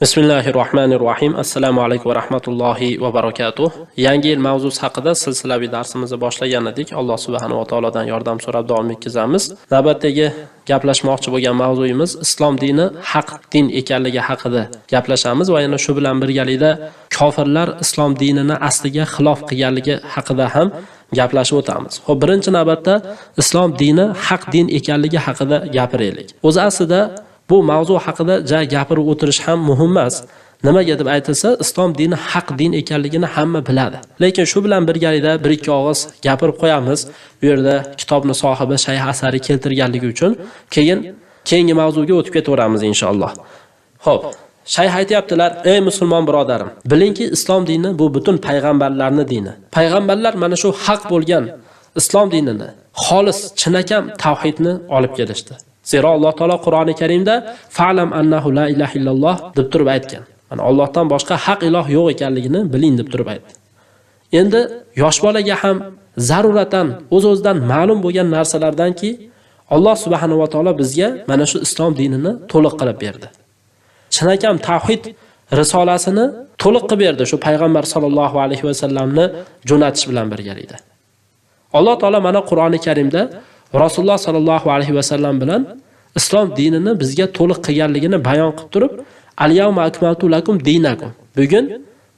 Bismillahirrohmanirrohim. Assalomu alaykum va rahmatullohi va barakatuh. Yangi yil mavzusi haqida silsilaviy darsimizni boshlagan edik. Alloh subhanahu va taolodan yordam so'rab davom etkazamiz. Navbatdagi gaplashmoqchi bo'lgan mavzuyimiz islom dini haq din ekanligi haqida gaplashamiz va yana shu bilan birgalikda kofirlar islom dinini asliga xilof qilganligi haqida ham gaplashib o'tamiz. Xo'p, birinchi navbatda islom dini haq din ekanligi haqida gapiraylik. O'zi aslida bu mavzu haqida ja gapirib o'tirish ham muhim emas. Nimaga deb aytilsa, islom dini haq din ekanligini hamma biladi. Lekin shu bilan birgalikda bir ikki og'iz gapirib qo'yamiz. Bu yerda kitobni sohibi Shayx Asari keltirganligi uchun keyin keyingi mavzuga o'tib ketaveramiz inshaalloh. Xo'p, Shayx aytayaptilar: "Ey musulmon birodarim, bilingki islom dini bu butun payg'ambarlarning dini. Payg'ambarlar mana shu haq bo'lgan islom dinini, xolis, chinakam tavhidni olib kelishdi. Zero Alloh taolo Qur'oni Karimda fa'lam annahu la ilaha illalloh deb turib aytgan. Mana Allohdan boshqa haq iloh yo'q ekanligini biling deb turib aytdi. Endi yosh bolaga ham zaruratan o'z-o'zidan ma'lum bo'lgan narsalardanki, Alloh subhanahu va taolo bizga mana shu islom dinini to'liq qilib berdi. Chinakam tavhid risolasini to'liq qilib berdi shu payg'ambar sollallohu alayhi va sallamni jo'natish bilan birgalikda. Alloh taolo mana Qur'oni Karimda Rasululloh sallallohu alayhi va sallam bilan islom dinini bizga to'liq qilganligini bayon qilib turib, al-yawma akmaltu lakum dinakum. Bugun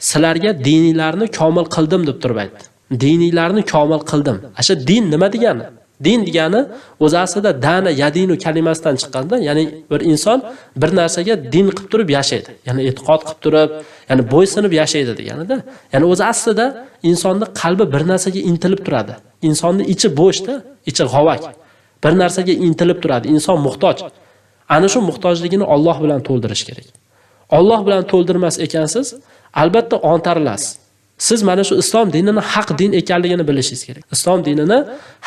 sizlarga dininglarni komil qildim deb turib aytdi. Dininglarni komil qildim. Asha din nima degani? Din degani o'zi aslida dana yadinu kalimasidan chiqqanda, ya'ni bir inson bir narsaga din qilib turib yashaydi. Ya'ni e'tiqod qilib turib, ya'ni bo'ysunib yashaydi deganida. Ya'ni o'zi aslida insonning qalbi bir narsaga intilib turadi. Insonning ichi bo'shda, ichi g'ovak. Bir narsaga intilib turadi. Inson muhtoj. Ana shu muhtojligini Alloh bilan to'ldirish kerak. Alloh bilan to'ldirmas ekansiz, albatta ontarilasiz. Siz mana shu islom dinini haq din ekanligini bilishingiz kerak. Islom dinini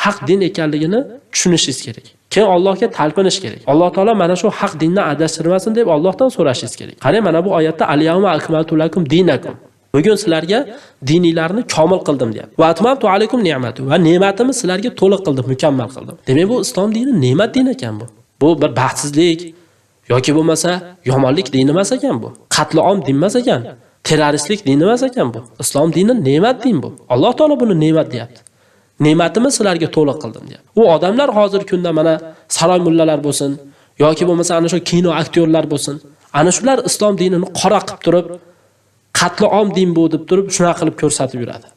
haq din ekanligini tushunishingiz kerak. Keyin Allohga talpinish kerak. Alloh taolo mana shu haq dinni adashtirmasin deb Allohdan so'rashingiz kerak. Qarang, mana bu oyatda al-yawma akmaltu lakum dinakum. Bugun sizlarga dininglarni komil qildim deyapti. Va atmamtu alaykum ni'mati. Va ne'matimni sizlarga to'liq qildim, mukammal qildim. Demak, bu islom dini ne'mat din ekan bu. Bu bir baxtsizlik yoki bo'lmasa yomonlik dini emas ekan bu. Qatliom din emas ekan. Terroristlik dini emas ekan bu. Islom dini ne'mat din bu. Alloh taolo buni ne'mat deyapti. Ne'matimni sizlarga to'liq qildim deyapti. U odamlar hozirgi kunda mana saroy mullalar bo'lsin yoki bo'lmasa ana shu kino aktyorlar bo'lsin, ana shular islom dinini qora qilib turib, qatliom din bu deb turib shunaqa qilib ko'rsatib yuradi.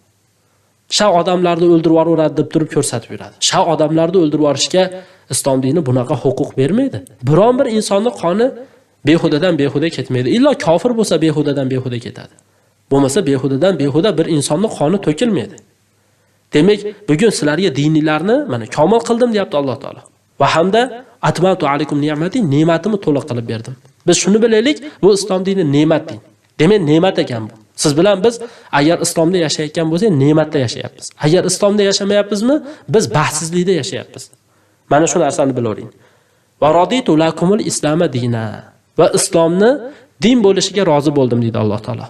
Sha odamlarni o'ldirib yuboradi deb turib ko'rsatib yuradi. Sha odamlarni o'ldirib yuborishga islom dini bunaqa huquq bermaydi. Biron bir insonning qoni behudadan behuda ketmaydi. Illo kofir bo'lsa behudadan behuda ketadi. Bo'lmasa behudadan behuda bir insonning qoni to'kilmaydi. Demak, bugun sizlarga dininglarni mana komil qildim deyapti Alloh taolo. Va hamda atmamtu alaykum ni'mati, ne'matimni to'liq qilib berdim. Biz shuni bilaylik, bu islom dini ne'mat din. Demak, ne'mat ekan bu. Siz bilan biz agar islomda yashayotgan bo'lsak, ne'matda yashayapmiz. Agar islomda yashamayapmizmi, biz baxtsizlikda yashayapmiz. Mana shu narsani bilavering. Va raditu lakumul islama dina. Va islomni din bo'lishiga rozi bo'ldim deydi Alloh taolo.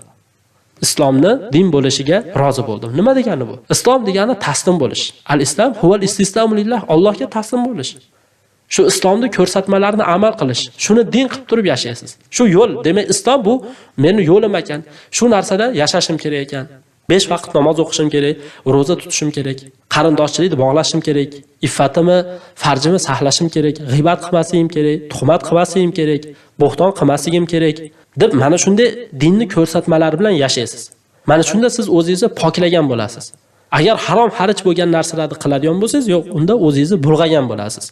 Islomni din bo'lishiga rozi bo'ldim. Nima degani bu? Islom degani taslim bo'lish. Al-islom huval istislamu lillah, Allohga taslim bo'lish. Shu islomning ko'rsatmalarini amal qilish, shuni din qilib turib yashaysiz. Shu yo'l, demak islom bu meni yo'lim ekan. Shu narsada yashashim kerak ekan. 5 vaqt namoz o'qishim kerak, roza tutishim kerak, qarindoshchilikni bog'lashim kerak, iffatimni, farjimni saqlashim kerak, g'iybat qilmasligim kerak, tuhmat qilmasligim kerak, bo'xton qilmasligim kerak deb mana shunday dinni ko'rsatmalari bilan yashaysiz. Mana shunda siz o'zingizni poklagan bo'lasiz. Agar harom harij bo'lgan narsalarni qiladigan bo'lsangiz, yo'q, unda o'zingizni bulg'agan bo'lasiz.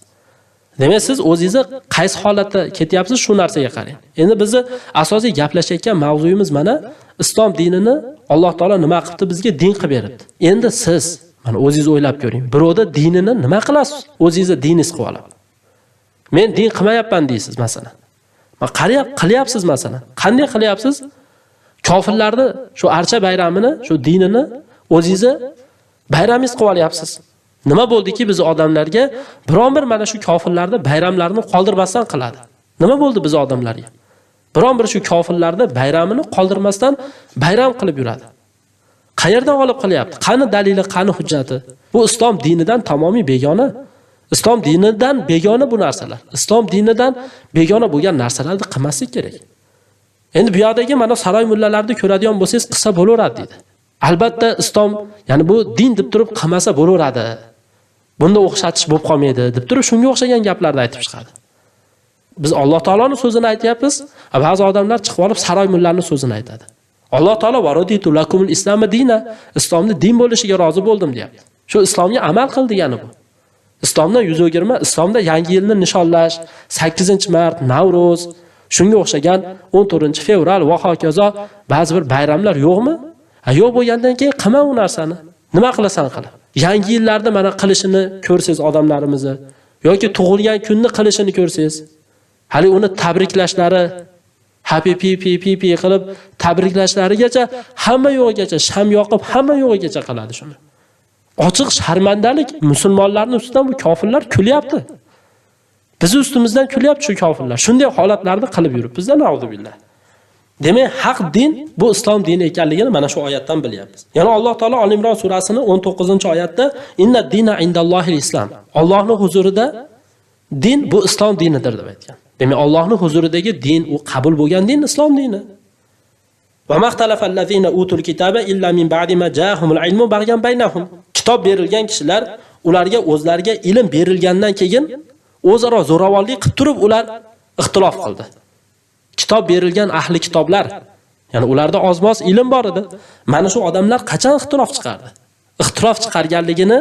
Demak, siz o'zingizni qaysi holatda ketyapsiz, shu narsaga qarang. Endi bizni asosiy gaplashayotgan mavzuyimiz mana islom dinini Alloh taolo nima qilibdi bizga din qilib beribdi. Endi siz mana o'zingiz o'ylab ko'ring. Birovda dinini nima qilasiz? O'zingizni diningiz qilib olib. Men din qilmayapman deysiz masalan. Ma qarayap qilyapsiz masalan. Qanday qilyapsiz? Kofirlarni shu archa bayramini, shu dinini o'zingizni bayramingiz qilib olyapsiz. Nima bo'ldiki biz odamlarga biron bir mana shu kofirlarni bayramlarini qoldirmasdan qiladi. Nima bo'ldi biz odamlarga? Biron bir shu kofirlarni bayramini qoldirmasdan bayram qilib yuradi. Qayerdan olib qilyapti? Qani dalili, qani hujjati? Bu islom dinidan tamomiy begona. Islom dinidan begona bu narsalar. Islom dinidan begona bo'lgan narsalarni qilmaslik kerak. Endi bu yoqdagi mana saroy mullalarni ko'radigan bo'lsangiz qilsa bo'laveradi deydi. Albatta islom, ya'ni bu din deb turib qilmasa bo'laveradi. Bunda o'xshatish bo'lib qolmaydi deb turib shunga o'xshagan gaplarni aytib chiqadi. Biz Alloh taoloning so'zini aytyapmiz, ba'zi odamlar chiqib olib saroy mullalarning so'zini aytadi. Alloh taolo varaditu lakumul isloma dina, islomni din bo'lishiga rozi bo'ldim deyapti. Shu islomga amal qil degani bu. Islomdan yuz o'girma, islomda yangi yilni nishonlash, 8-mart, Navro'z, shunga o'xshagan 14-fevral va hokazo ba'zi bir bayramlar yo'qmi? Ha, yo'q bo'lgandan keyin qilma u narsani. Nima qilasan qil. Yangi yillarda mana qilishini ko'rsangiz odamlarimizni yoki tug'ilgan kunni qilishini ko'rsangiz, hali uni tabriklashlari, happy pi pi pi pi qilib tabriklashlarigacha, hamma yo'g'igacha sham yoqib, hamma yo'g'igacha qiladi shuni. Ochiq sharmandalik, musulmonlarning ustidan bu kofirlar kulyapti. Biz ustimizdan kulyapti shu kofirlar. Shunday holatlarni qilib yuribmiz-da, na'uzubillah. Demak, haq din bu islom dini ekanligini mana shu oyatdan bilyapmiz. Yana Alloh taolo Oli Imron surasini 19-oyatda inna dina indallohil islom. Allohning huzurida din bu islom dinidir deb aytgan. Demak, Allohning huzuridagi din u qabul bo'lgan din islom dini. Va maxtalafallazina utul kitaba illa min ba'di ma ja'ahumul ilmu baghyan baynahum. Kitob berilgan kishilar ularga o'zlariga ilm berilgandan keyin o'zaro zo'ravonlik qilib turib ular ixtilof qildi. Kitob berilgan ahli kitoblar, ya'ni ularda ozmoz ilm bor edi. Mana shu odamlar qachon ixtilof chiqardi? Ixtilof chiqarganligini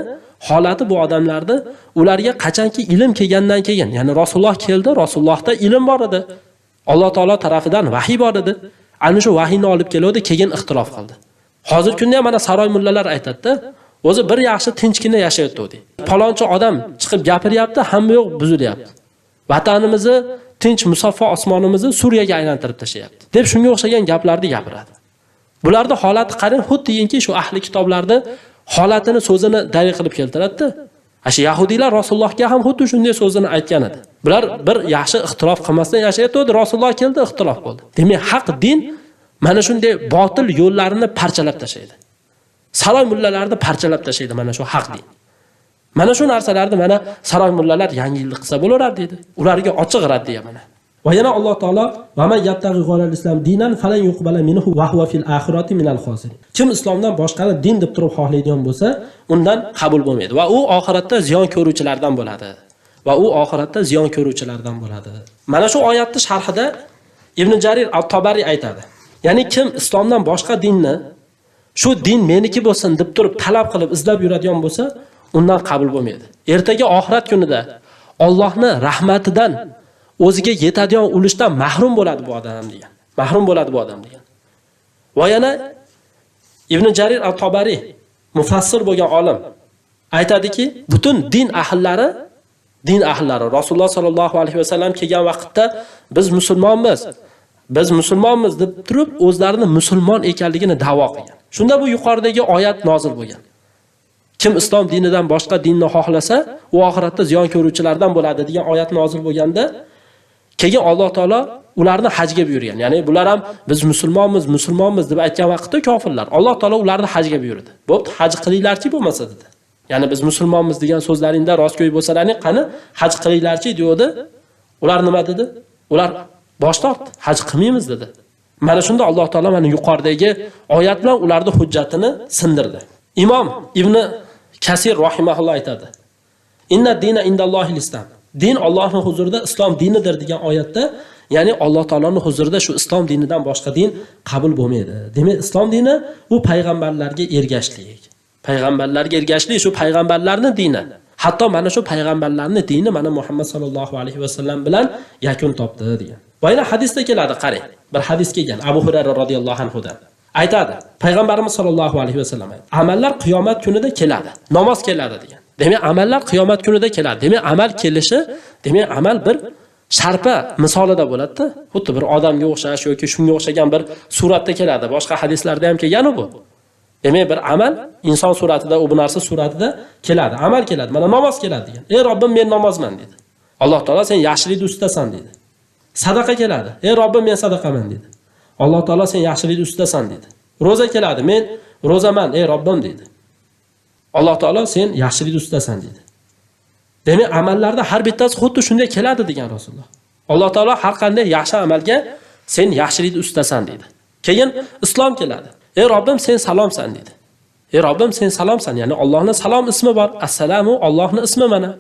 holati bu odamlarda ularga qachonki ilm kelgandan keyin, ya'ni Rasululloh keldi, Rasulullohda ilm bor edi. Alloh taolo tarafidan vahiy bor edi. Ana shu vahiyni olib keldi, keyin ixtilof qildi. Hozirgi kunda ham mana saroy mullalar aytadi-da, o'zi bir yaxshi tinchgina yashayotdi. Palonchi odam chiqib gapiryapti, hamma yo'q buzilyapti. Vatanimizni tinch musaffo osmonimizni Suriyaga aylantirib tashlayapti deb shunga o'xshagan gaplarni gapiradi. Bularda holati qarang, xuddiki shu ahli kitoblarda holatini so'zini dalil qilib keltiradi-da. Asha yahudiylar Rasulullohga ham xuddi shunday so'zini aytgan edi. Bular bir yaxshi ixtilof qilmasdan yashayotdi, Rasululloh keldi, ixtilof bo'ldi. Demak, haq din mana shunday botil yo'llarini parchalab tashlaydi. Saroy mullalarni parchalab tashlaydi mana shu haq din. Mana shu narsalarni mana saroy mullalar yangi yilni qilsa bo'laveradi dedi. Ularga ochiq raddiya mana. Va yana Alloh taolo va man yabtag'i g'ayral islom dinan falan yuqbala minhu va huwa fil oxirati minal xosirin. Kim islomdan boshqani din deb turib xohlaydigan bo'lsa, undan qabul bo'lmaydi va u oxiratda ziyon ko'ruvchilardan bo'ladi. Va u oxiratda ziyon ko'ruvchilardan bo'ladi. Mana shu oyatning sharhida Ibn Jarir at-Tabari aytadi. Ya'ni kim islomdan boshqa dinni, shu din meniki bo'lsin deb turib talab qilib izlab yuradigan bo'lsa, undan qabul bo'lmaydi. Ertaga oxirat kunida Allohning rahmatidan o'ziga yetadigan ulushdan mahrum bo'ladi bu odam degan. Mahrum bo'ladi bu odam degan. Va yana Ibn Jarir at-Tabari mufassir bo'lgan olim aytadiki, butun din ahllari Rasululloh sallallohu alayhi vasallam kelgan vaqtda biz musulmonmiz, biz musulmonmiz deb turib o'zlarini musulmon ekanligini da'vo qilgan. Shunda bu yuqoridagi oyat nozil bo'lgan. Kim islom dinidan boshqa dinni xohlasa, u oxiratda ziyon ko'ruvchilardan bo'ladi degan oyat nozil bo'lganda, keyin Alloh taolo ularni hajga buyurgan. Ya'ni bular ham biz musulmonmiz, musulmonmiz deb aytgan vaqtda kofirlar. Alloh taolo ularni hajga buyurdi. Bo'pti, haj qilinglarchi bo'lmasa dedi. Ya'ni biz musulmonmiz degan so'zlaringda rostgo'y bo'lsalaring, qani haj qilinglarchi dedi. Ular nima dedi? Ular bosh tortdi, haj qilmaymiz dedi. Mana shunda Alloh taolo mana yuqoridagi oyat bilan ularning hujjatini sindirdi. Imom Ibn Kasir rahimahulloh aytadi: Inna dina indallohil islom. Din Allohning huzurida islom dinidir degan oyatda, ya'ni Alloh taoloning huzurida shu islom dinidan boshqa din qabul bo'lmaydi. Demak, islom dini u payg'ambarlarga ergashlik. Payg'ambarlarga ergashlik shu payg'ambarlarning dini. Hatto mana shu payg'ambarlarning dini mana Muhammad sallallohu alayhi vasallam bilan yakun topdi degan. Va yana hadisda keladi, qarang. Bir hadis kelgan Abu Hurayra radhiyallohu anhu dan. Aytadi, payg'ambarimiz sallallohu alayhi vasallam aytadi: amallar qiyomat kunida keladi. Namoz keladi degan. Demak, amallar qiyomat kunida keladi. Demak, amal kelishi, demak, amal bir sharpa misolida bo'ladi-da. Xuddi bir odamga o'xshash yoki shunga o'xshagan bir suratda keladi. Boshqa hadislarda ham kelgan bu. Demak, bir amal inson suratida, u bu narsa suratida keladi. Amal keladi. Mana namoz keladi degan. Ey Robbim, men namozman dedi. Alloh taolo sen yaxshilikni ustasan dedi. Sadaqa keladi. Ey Robbim, men sadaqaman dedi. Alloh taolo sen yaxshilikni ustasan dedi. Roza keladi. Men rozaman, ey Robbim dedi. Alloh taolo sen yaxshilikni ustasan dedi. Demak, amallarda har bittasi xuddi shunday keladi degan Rasululloh. Alloh taolo har qanday yaxshi amalga Sen yaxshilikni ustasan deydi. Keyin islom keladi. Ey Robbim, sen salomsan deydi. Ey Robbim, sen salomsan. Ya'ni Allohning salom ismi bor. Assalomu Allohning ismi mana.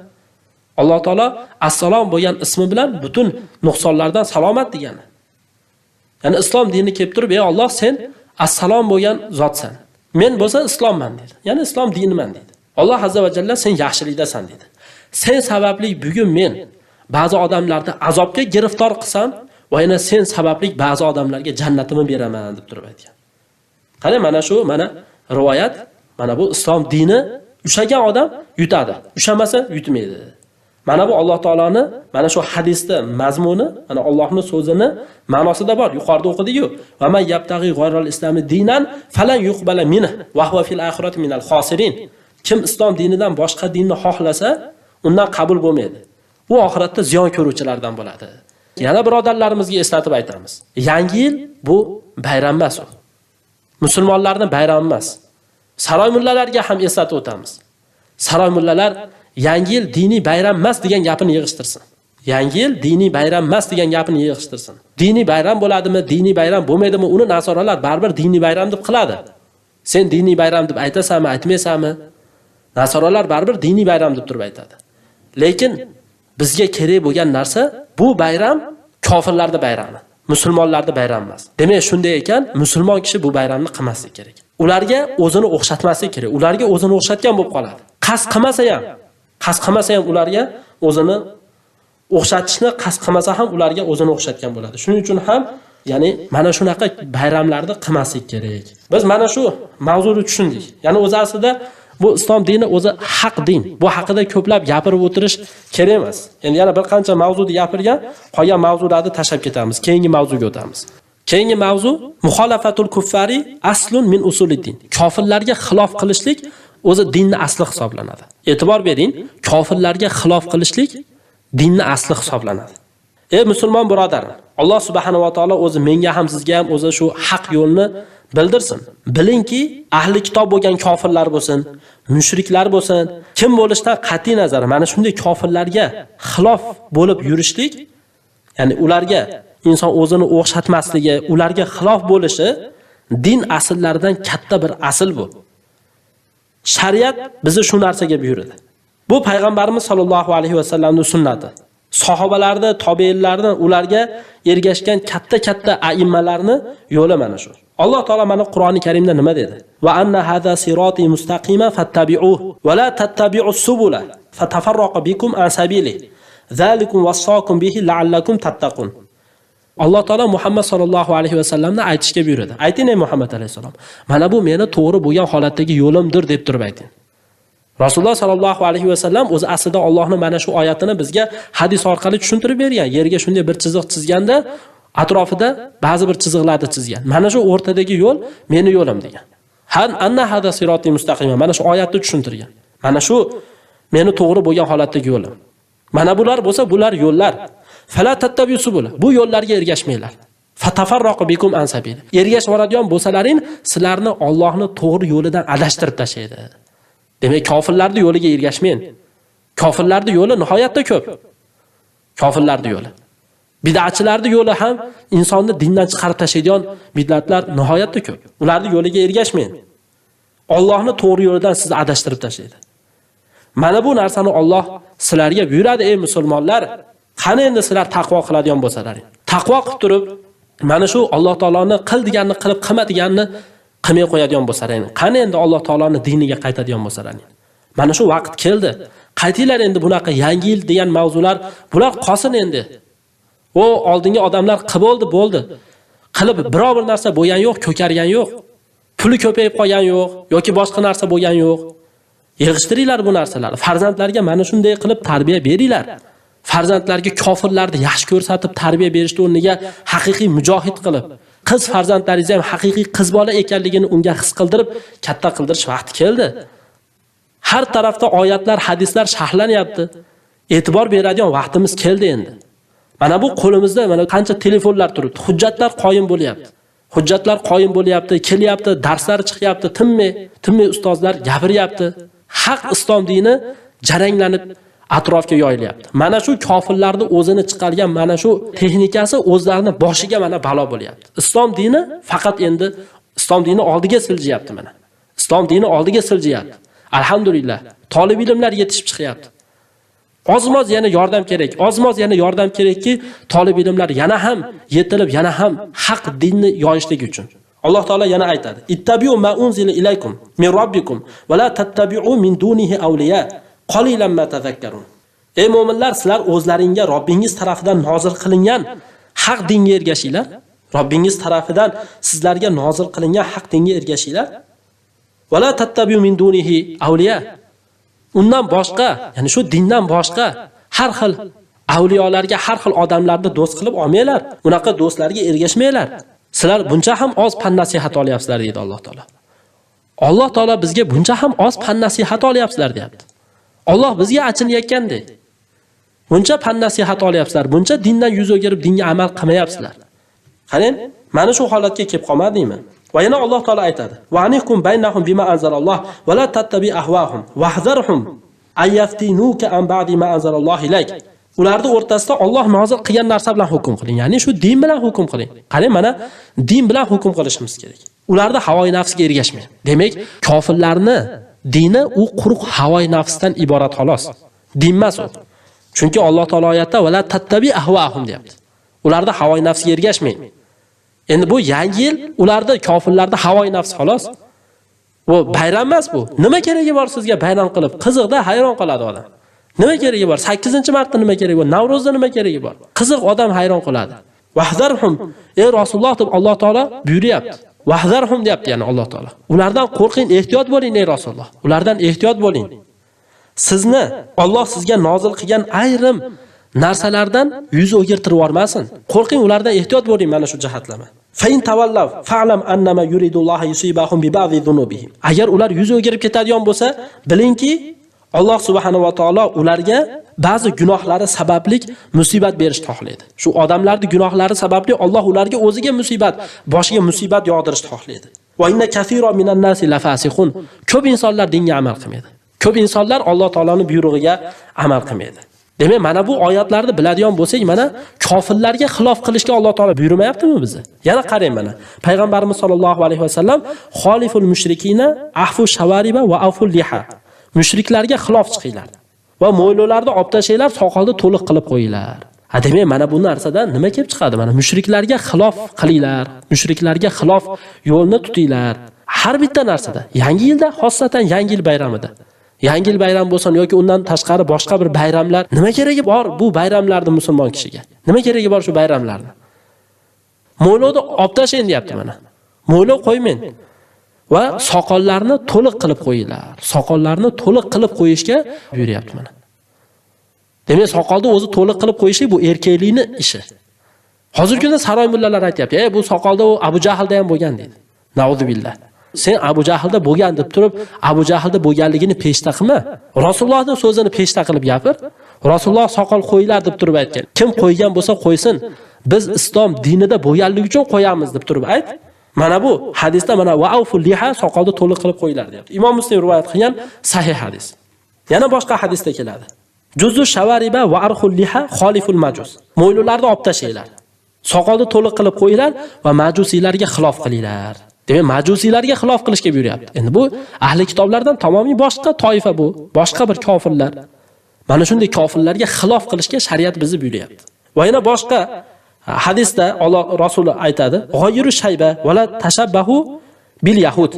Alloh taolo assalom bo'lgan ismi bilan butun nuqsonlardan salomat degani. Ya'ni islom dini kelib turib, ey Alloh, sen assalom bo'lgan zotsan. Men bo'lsa islomman dedi. Ya'ni islom diniman dedi. Alloh azza va jalla sen yaxshilikdasan dedi. Sen sababli bugun men ba'zi odamlarni azobga giriftor qilsam, va yana sen sababli ba'zi odamlarga jannatimni beraman deb turib aytgan. Qani mana shu mana rivoyat, mana bu islom dini ushagan odam yutadi, ushamasa yutmaydi. Mana bu Alloh taoloni mana shu hadisda mazmuni, mana Allohning so'zini ma'nosida bor. Yuqorida o'qidik-ku. Va man yabtag'i g'ayral islami dinan falan yuqbala minhu va huwa fil oxirati minal xosirin. Kim islom dinidan boshqa dinni xohlasa, undan qabul bo'lmaydi. U oxiratda ziyon ko'ruvchilardan bo'ladi. Yana birodarlarimizga eslatib aytamiz. Yangi yil bu bayram emas u. Musulmonlarning bayrami emas. Saroy mullalarga ham eslatib o'tamiz. Saroy mullalar yangi yil diniy bayram emas degan gapini yig'ishtirsin. Yangi yil diniy bayram emas degan gapini yig'ishtirsin. Diniy bayram bo'ladimi, diniy bayram bo'lmaydimi, uni nasoralar baribir diniy bayram deb qiladi. Sen diniy bayram deb aytasanmi, aytmaysanmi? Nasoralar baribir diniy bayram deb turib aytadi. Lekin bizga kerak bo'lgan narsa bu bayram kofirlarning bayrami, musulmonlarning bayrami emas. Demak, shunday ekan, musulmon kishi bu bayramni qilmasligi kerak. Ularga o'zini o'xshatmasligi kerak. Ularga o'zini o'xshatgan bo'lib qoladi. Qasd qilmasa ham ularga o'zini o'xshatishni qasd qilmasa ham ularga o'zini o'xshatgan bo'ladi. Shuning uchun ham, ya'ni mana shunaqa bayramlarni qilmaslik kerak. Biz mana shu mavzuni tushundik. Ya'ni o'zi aslida bu islom dini o'zi haq din. Bu haqida ko'plab gapirib o'tirish kerak emas. Endi yana bir qancha mavzuni gapirgan, qolgan mavzularni tashlab ketamiz. Keyingi mavzuga o'tamiz. Keyingi mavzu muxolafatul kuffari aslun min usuliddin. Kofirlarga xilof qilishlik o'zi dinning asli hisoblanadi. E'tibor bering, kofirlarga xilof qilishlik dinning asli hisoblanadi. Ey musulmon birodarim, Alloh subhanahu va taolo o'zi menga ham sizga ham o'zi shu haq yo'lni bildirsin. Bilingki, ahli kitob bo'lgan kofirlar bo'lsin, mushriklar bo'lsin, kim bo'lishidan qat'iy nazar mana shunday kofirlarga xilof bo'lib yurishlik, ya'ni ularga inson o'zini o'xshatmasligi, ularga xilof bo'lishi din asllaridan katta bir asl bu. Shariat bizni shu narsaga buyurdi. Bu payg'ambarimiz sollallohu alayhi vasallamning sunnati. Sahobalarni, tobiinlarni, ularga ergashgan katta-katta aimmalarni yo'li mana shu. Alloh taolo mana Qur'oni Karimda nima dedi? Va anna hada siroti mustaqima fattabi'uhu va la tattabi'us subula fatafarraqa bikum an sabili. Zalikum wassakum bihi la'allakum tattaqun. Alloh taolo Muhammad sallallohu alayhi vasallamni aytishga buyurdi. Ayting ey Muhammad alayhisalom, mana bu meni to'g'ri bo'lgan holatdagi yo'limdir deb turib ayting. Rasululloh sallallohu alayhi vasallam o'zi aslida Allohning mana shu oyatini bizga hadis orqali tushuntirib bergan. Yerga shunday bir chiziq chizganda atrofida ba'zi bir chiziqlarni chizgan. Mana shu o'rtadagi yo'l meni yo'lim degan. Han anna hada siroti mustaqima. Mana shu oyatni tushuntirgan. Mana shu meni to'g'ri bo'lgan holatdagi yo'lim. Mana bular bo'lsa bular yo'llar. Fala tattabi'u subula. Bu yo'llarga ergashmanglar. Fatafarraqu bikum an sabili. Ergashib boradigan bo'lsalaring, sizlarni Allohning to'g'ri yo'lidan adashtirib tashlaydi. Demak, kofirlarning yo'liga ergashmang. Kofirlarning yo'li nihoyatda ko'p. Kofirlarning yo'li. Bid'atchilarning yo'li ham insonni dindan chiqarib tashlaydigan bid'atlar nihoyatda ko'p. Ularning yo'liga ergashmang. Allohning to'g'ri yo'lidan sizni adashtirib tashlaydi. Mana bu narsani Alloh sizlarga buyuradi, ey musulmonlar. Qani endi sizlar taqvo qiladigan bo'lsalaring. Taqvo qilib turib, mana shu Alloh taoloni qil deganini qilib, qilma deganini qilmay qo'yadigan bo'lsalaring. Qani endi Alloh taoloning diniga qaytadigan bo'lsalaring. Mana shu vaqt keldi. Qaytinglar endi bunaqa yangi yil degan mavzular, bular qolsin endi. O oldingi odamlar qilib bo'ldi, bo'ldi. Qilib biror bir narsa bo'lgan yo'q, ko'kargan yo'q. Puli ko'payib qolgan yo'q yoki boshqa narsa bo'lgan yo'q. Yig'ishtiringlar bu narsalarni. Farzandlarga mana shunday qilib tarbiya beringlar. Farzandlarga kofirlarni yaxshi ko'rsatib tarbiya berishni o'rniga haqiqiy mujohid qilib, qiz farzandlaringizni ham haqiqiy qiz bola ekanligini unga his qildirib, katta qildirish vaqti keldi. Har tarafda oyatlar, hadislar sharhlanyapti. E'tibor beradigan vaqtimiz keldi endi. Mana bu qo'limizda mana qancha telefonlar turibdi, hujjatlar qoyim bo'lyapti. Hujjatlar qoyim bo'lyapti, kelyapti, darslar chiqyapti, tinmay ustozlar gapiryapti. Haq islom dini jaranglanib Atrofga yoyilyapti. Mana shu kofirlarning o'zini chiqargan mana shu texnikasi o'zlarini boshiga mana balo bo'lyapti. Islom dini faqat endi islom dini oldiga siljiyapti mana. Islom dini oldiga siljiyapti. Alhamdulillah, tolib ilmlar yetishib chiqyapti. Ozmoz yana yordam kerak. Ozmoz yana yordam kerakki, tolib ilmlar yana ham yetilib, yana ham haq dinni yoyishligi uchun. Alloh taolo yana aytadi: "Ittabi'u ma unzila ilaykum min robbikum va la tattabi'u min dunihi awliya qalilan ma tadhakkarun." Ey mo'minlar, sizlar o'zlaringga Robbingiz tarafidan nozil qilingan haq dinga ergashinglar. Robbingiz tarafidan sizlarga nozil qilingan haq dinga ergashinglar. Va la tattabi'u min dunihi awliya. Undan boshqa, ya'ni shu dindan boshqa har xil avliyolarga, har xil odamlarni do'st qilib olmanglar. Unaqa do'stlarga ergashmanglar. Sizlar buncha ham oz pand nasihat olyapsizlar deydi Alloh taolo. Alloh taolo bizga buncha ham oz pand nasihat olyapsizlar deyapti. Alloh bizga achinayotgandek. Buncha pand nasihat olyapsizlar, buncha dindan yuz o'girib dinga amal qilmayapsizlar. Qarang, mana shu holatga kelib qolmadingmi? Va yana Alloh taolo aytadi: "Va anihkum baynahum bima anzalalloh va la tattabi ahwahum wahzarhum ayaftinuka an ba'di ma anzalalloh ilayk." Ularning o'rtasida Alloh nozil qilgan narsa bilan hukm qiling. Ya'ni shu din bilan hukm qiling. Qarang, mana din bilan hukm qilishimiz kerak. Ularda havoyi nafsga ergashmang. Demak, kofirlarni dini u quruq havoyi nafsdan iborat xolos. Din emas u. Chunki Alloh taolo oyatda va la tattabi ahwahum deyapti. Ularda havoyi nafsga ergashmang. Endi bu yangi yil ularda kofirlarda havoyi nafs xolos. Bu bayram emas bu. Nima keragi bor sizga bayram qilib? Qiziqda hayron qoladi odam. Nima keragi bor? 8-martda nima keragi bor? Navro'zda nima keragi bor? Qiziq odam hayron qoladi. Wahzarhum, ey Rasululloh deb Alloh taolo buyuryapti. Wahzarhum deyapti, ya'ni Alloh taolo. Ulardan qo'rqing, ehtiyot bo'ling ey Rasululloh. Ulardan ehtiyot bo'ling. Sizni Alloh sizga nozil qilgan ayrim narsalardan yuz o'girtirib yubormasin. Qo'rqing, ulardan ehtiyot bo'ling mana shu jihatlama. Fa in tavallav fa'lam annama yuridullohu yusibahum bi ba'di dhunubihim. Agar ular yuz o'girib ketadigan bo'lsa, bilingki Alloh subhanahu va taolo ularga ba'zi gunohlari sababli musibat berishni xohlaydi. Shu odamlarning gunohlari sababli Alloh ularga o'ziga musibat, boshiga musibat yog'dirishni xohlaydi. Va inna kaseera minan nasi lafasiqun. Ko'p insonlar dinga amal qilmaydi. Ko'p insonlar Alloh taoloning buyrug'iga amal qilmaydi. Demak, mana bu oyatlarni biladigan bo'lsak, mana kofirlarga xilof qilishga Alloh taolo buyurmayaptimi bizni? Yana qarang mana. Payg'ambarimiz sollallohu alayhi vasallam xoliful mushrikina ahfu shawariba va aful liha. Mushriklarga xilof chiqinglar va mo'ylovlarni olib tashlanglar, soqolni to'liq qilib qo'yinglar. Ha, demak, mana bu narsadan nima kelib chiqadi? Mana mushriklarga xilof qilinglar, mushriklarga xilof yo'lni tutinglar. Har bitta narsada, yangi yilda, xossatan yangi yil bayramida. Yangi yil bayram bo'lsin yoki undan tashqari boshqa bir bayramlar, nima keragi bor bu bayramlarni musulmon kishiga? Nima keragi bor shu bayramlarni? Mo'ylovni olib tashlang deyapti mana. Mo'ylov qo'ymang. Va soqollarni to'liq qilib qo'yinglar. Soqollarni to'liq qilib qo'yishga buyuryapti mana. Demak, soqolni o'zi to'liq qilib qo'yishlik bu erkaklikning ishi. Hozirgi kunda saroy mullalar aytayapti, "Ey, bu soqolda u Abu Jahlda ham bo'lgan" deydi. Na'uzubillah. Sen Abu Jahlda bo'lgan deb turib, Abu Jahlda bo'lganligini peshta qilma. Rasulullohning so'zini peshta qilib gapir. Rasululloh soqol qo'yinglar deb turib aytgan. Kim qo'ygan bo'lsa qo'ysin. Biz islom dinida bo'lganligi uchun qo'yamiz deb turib ayt. Mana bu hadisda mana va auful liha, soqolni to'liq qilib qo'yinglar deyapti. Imom Muslim rivoyat qilgan sahih hadis. Yana boshqa hadisda keladi. Juzu shavariba va arxul liha xoliful majus. Mo'ylovlarni olib tashlanglar. Soqolni to'liq qilib qo'yinglar va majusiylarga xilof qilinglar. Demak, majusiylarga xilof qilishga buyuryapti. Endi bu ahli kitoblardan tamomiy boshqa toifa bu, boshqa bir kofirlar. Mana shunday kofirlarga xilof qilishga shariat bizni buyuryapti. Va yana boshqa hadisda Alloh Rasuli aytadi: "G'oyiru shayba va la tashabbahu bil yahud."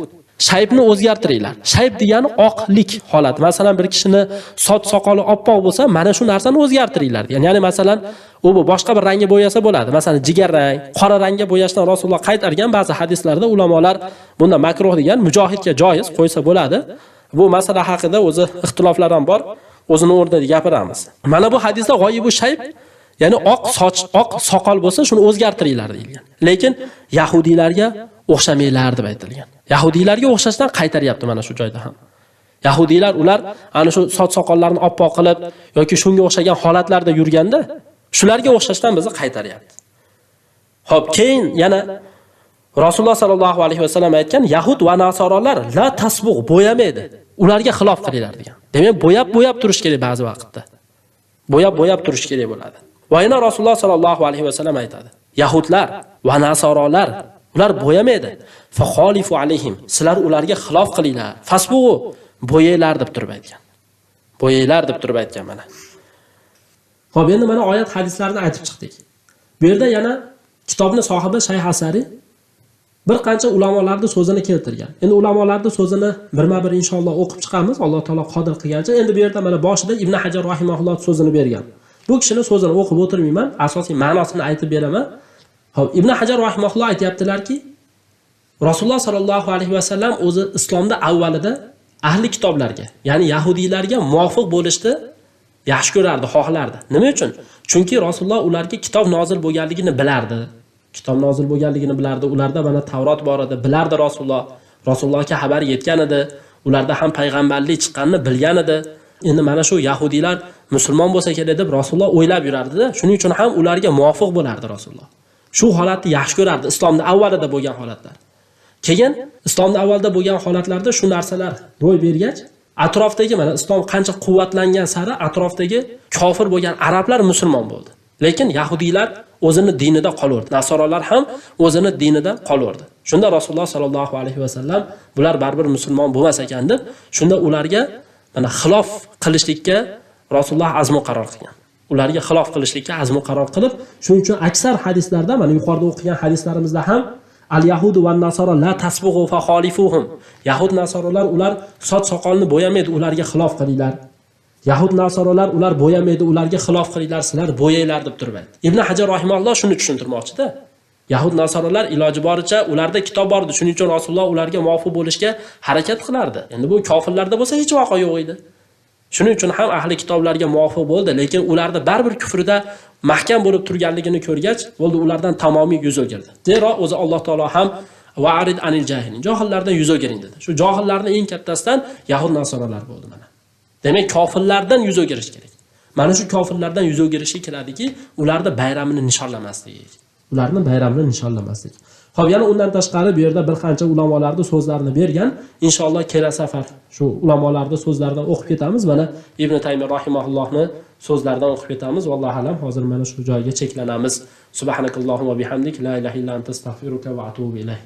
Shaybni o'zgartiringlar. Shayb degani oqlik holat. Masalan, bir kishini soch soqoli oppoq bo'lsa, mana shu narsani o'zgartiringlar degan. Ya'ni masalan, u bu boshqa bir rangga bo'yasa bo'ladi. Masalan, jigar rang, qora rangga bo'yashdan Rasululloh qaytargan ba'zi hadislarda ulamolar bunda makruh degan, mujohidga joiz qo'ysa bo'ladi. Bu masala haqida o'zi ixtiloflar ham bor. O'zini o'rnida gapiramiz. Mana bu hadisda g'oyibu shayb, ya'ni oq soch, oq soqol bo'lsa, shuni o'zgartiringlar deyilgan. Lekin yahudiylarga o'xshamanglar deb aytilgan. Yahudiylarga o'xshashdan qaytaryapti mana shu joyda ham. Yahudiylar ular ana shu soch soqollarini oppoq qilib yoki shunga o'xshagan holatlarda yurganda, shularga o'xshashdan bizni qaytaryapti. Xo'p, keyin yana Rasululloh sallallohu alayhi vasallam aytgan, yahud va nasoralar la tasbugh bo'yamaydi. Ularga xilof qilinglar degan. Demak, bo'yab-bo'yab turish kerak ba'zi vaqtda. Bo'yab-bo'yab turish kerak bo'ladi. Va yana Rasululloh sallallohu alayhi vasallam aytadi: Yahudlar va nasoralar ular bo'yamaydi. Fa xolifu alayhim. Sizlar ularga xilof qilinglar. Fasbug'u, bo'yanglar deb turib aytgan. Bo'yanglar deb turib aytgan mana. Xo'p, endi mana oyat hadislarni aytib chiqdik. Bu yerda yana kitobni sohibi Shayx Asari bir qancha ulamolarning so'zini keltirgan. Endi ulamolarning so'zini birma-bir inshaalloh o'qib chiqamiz, Alloh taolo qodir qilgancha. Endi bu yerda mana boshida Ibn Hajar rahimahulloh so'zini bergan. Bu kishining so'zini o'qib o'tirmayman, asosiy ma'nosini aytib beraman. Xo'p, Ibn Hajar rahimahulloh aytayaptilarki, Rasululloh sallallohu alayhi vasallam o'zi islomda avvalida ahli kitoblarga, ya'ni yahudiylarga muvofiq bo'lishni yaxshi ko'rardi, xohlardi. Nima uchun? Chunki Rasululloh ularga kitob nozil bo'lganligini bilardi. Kitob nozil bo'lganligini bilardi. Ularda mana Tavrot bor edi, bilardi Rasululloh. Rasulullohga xabar yetgan edi. Ularda ham payg'ambarlik chiqqanini bilgan edi. Endi mana shu yahudiylar musulmon bo'lsa kerak deb Rasululloh o'ylab yurardi-da. Shuning uchun ham ularga muvofiq bo'lardi Rasululloh. Shu holatni yaxshi ko'rardi, islomda avvalida bo'lgan holatlar. Keyin islomda avvalda bo'lgan holatlarda shu narsalar ro'y bergach, atrofdagi mana islom qancha quvvatlangan sari atrofdagi kofir bo'lgan arablar musulmon bo'ldi. Lekin yahudiylar o'zini dinida qolaverdi. Nasoralar ham o'zini dinida qolaverdi. Shunda Rasululloh sallallohu alayhi vasallam bular baribir musulmon bo'lmas ekan deb, shunda ularga mana xilof qilishlikka Rasululloh azm qaror qilgan. Ularga xilof qilishlikka azm qaror qilib, shuning uchun aksar hadislarda, mana yuqorida o'qigan hadislarimizda ham al-yahudu va nasara la tasbughu fa khalifuhum. Yahud nasoralar ular soch soqolni bo'yamaydi, ularga xilof qilinglar. Yahud nasoralar ular bo'yamaydi, ularga xilof qilinglar, sizlar bo'yanglar deb turib aytdi. Ibn Hajar rahimahulloh shuni tushuntirmoqchi-da. Yahud nasoralar iloji boricha ularda kitob bor edi, shuning uchun Rasululloh ularga muvofiq bo'lishga harakat qilardi. Endi bu kofirlarda bo'lsa hech vaqo yo'q edi. Shuning uchun ham ahli kitoblarga muvofiq bo'ldi, lekin ularda baribir kufrida mahkam bo'lib turganligini ko'rgach, bo'ldi ulardan tamomiy yuz o'girdi. Zero o'zi Alloh taolo ham va'rid anil jahilin, johillardan yuz o'giring dedi. Shu johillarning eng kattasidan yahud nasoralar bo'ldi mana. Demak, kofirlardan yuz o'girish kerak. Mana shu kofirlardan yuz o'girishga keladiki, ularni bayramini nishonlamaslik. Ularni bayramini nishonlamaslik. Xo'p, yana undan tashqari bu yerda bir qancha ulamolarning so'zlarini bergan. Inshaalloh kelasi safar shu ulamolarning so'zlaridan o'qib ketamiz. Mana Ibn Taymiy rahimahullohni so'zlaridan o'qib ketamiz. Vallohu alam, hozir mana shu joyga cheklanamiz. Subhanakallohumma bihamdik, la ilaha illa anta, astagfiruka va atubu ilayk.